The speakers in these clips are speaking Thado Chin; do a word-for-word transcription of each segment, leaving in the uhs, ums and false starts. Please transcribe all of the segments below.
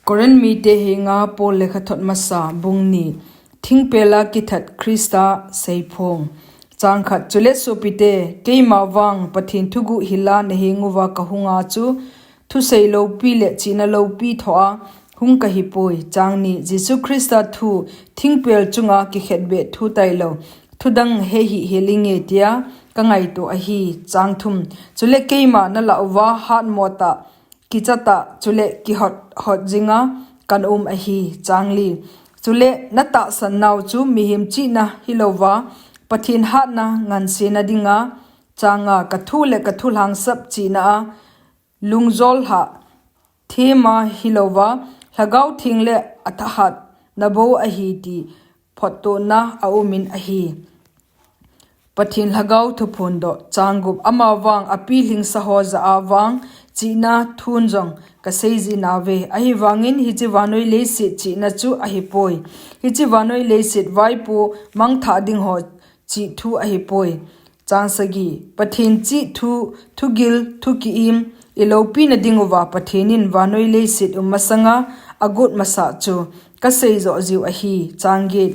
Korin mite henga Paul lekhathot masa bung ni. Thingpela kithat Krista seiphong. Chang khat. Chule sopite, keima vang Pathen thuguh hila nahenguva kahunga chu, thusei loupi le chihna loupi thoa hung kahipoi. Chang ni. Jesu Krista thu thingpel chunga kikhetbeh thu tailou, thudang hehi helinge tia kangaito ahi. Chang thum. Chule keima nalah uva hatmotah, kichatah, chule kihot hot jinga kaum ahi. Chang li. Chule natahsan nau chu mihem chihna hilouva, Pathen hatna ngansena dinga, chang nga, kathu le kathu lhangsap chihna a lungjol lha thema hilouva, Lhagao Theng le athahatna bou ahi ti phottohna aumin ahi. Pathen Lhagao thuphondoh. Chang gup. Amavang apilhingsa ho jah a vang chihna thun jong kaseiji nauve. Ahivangin hiche vannoi leiset chihna chu ahipoi. Hiche vannoi leiset vaipo mangthah ding ho chih thu ahipoi. Chang sagi. Pathen chih thu, thugil, thu ki-im iloupina dinguva Pathen in vannoi leiset um masanga agot masah chu kaseijoh jiu ahi. Chang get.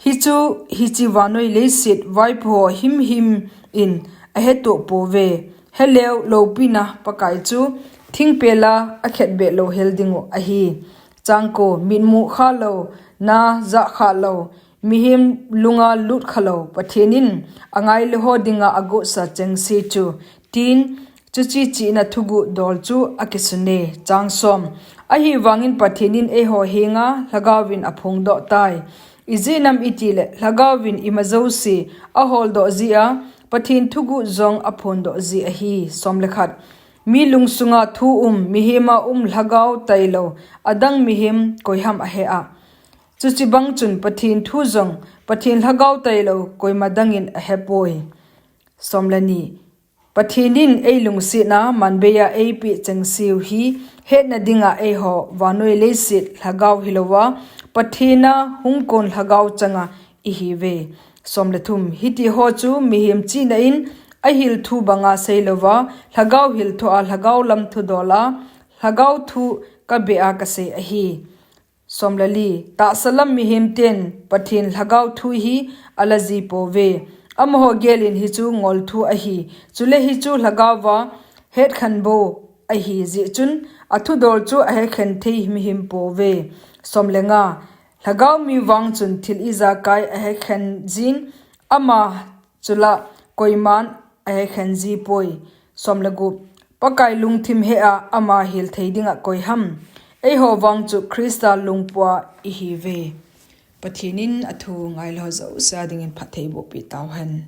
Hichu, hiche vannoi leiset vaipo himhim in ahetoh pouve. Heleu loupina Pakai chu thingpela akhetbeh louhel dingu ahi. Chang ko. Mitmu khalou, na jah khalou, mihem lunga lut khalou, Pathen in angailou ho dinga agotsa chengse chu, tin, chuche chihna thuguh dol chu akisune. Chang som. Ahivangin Pathen in eiho henga Lhagao vin aphongdoh tai. Ijeh inem itile Lhagao vin ima jouse aholdoh jia, Pathen thuguh jong aphondoh ji ahi. Som le khat. Mi lungsunga thu um, mihema um Lhagao tailou adang mihem koiham ahe a, chuche bang chun Pathen thu jong Pathen Lhagao tailou koima dangin ahepoi. Som le ni. Pathen in eilungsetna manbeiya eipeh chengseu hi hetna dinga eiho vannoi leiset lhagao hilouva, Pathen a hungkon lhagao changa ihiuve. Som le thum. Hitiho chu mihem chihna in ahil thu banga seilouva, lhagao hilthua lhagao lam thudola lhagao thu kabeh a kasei ahi. Som le li. Tahsa lam mihem ten Pathen lhagao thu hi alaji pouve. Amaho gelin hichu ngol thu ahi. Chule hichu lhagaova hetkhen bou ahi jeh chun, athudol chu ahekhen thei mihem pouve. Som le nga. Lhagao mi vang chun thil ijakai ahekhen jin, ama chula koiman ahekhen ji poi. Som le gup. Pakai lungthim hea ama hil thei dinga koiham? Eiho vang chu Christa lungpua ihiuve. Pathen in athu ngailou jousea dingin phatthei bohpeh tauhen.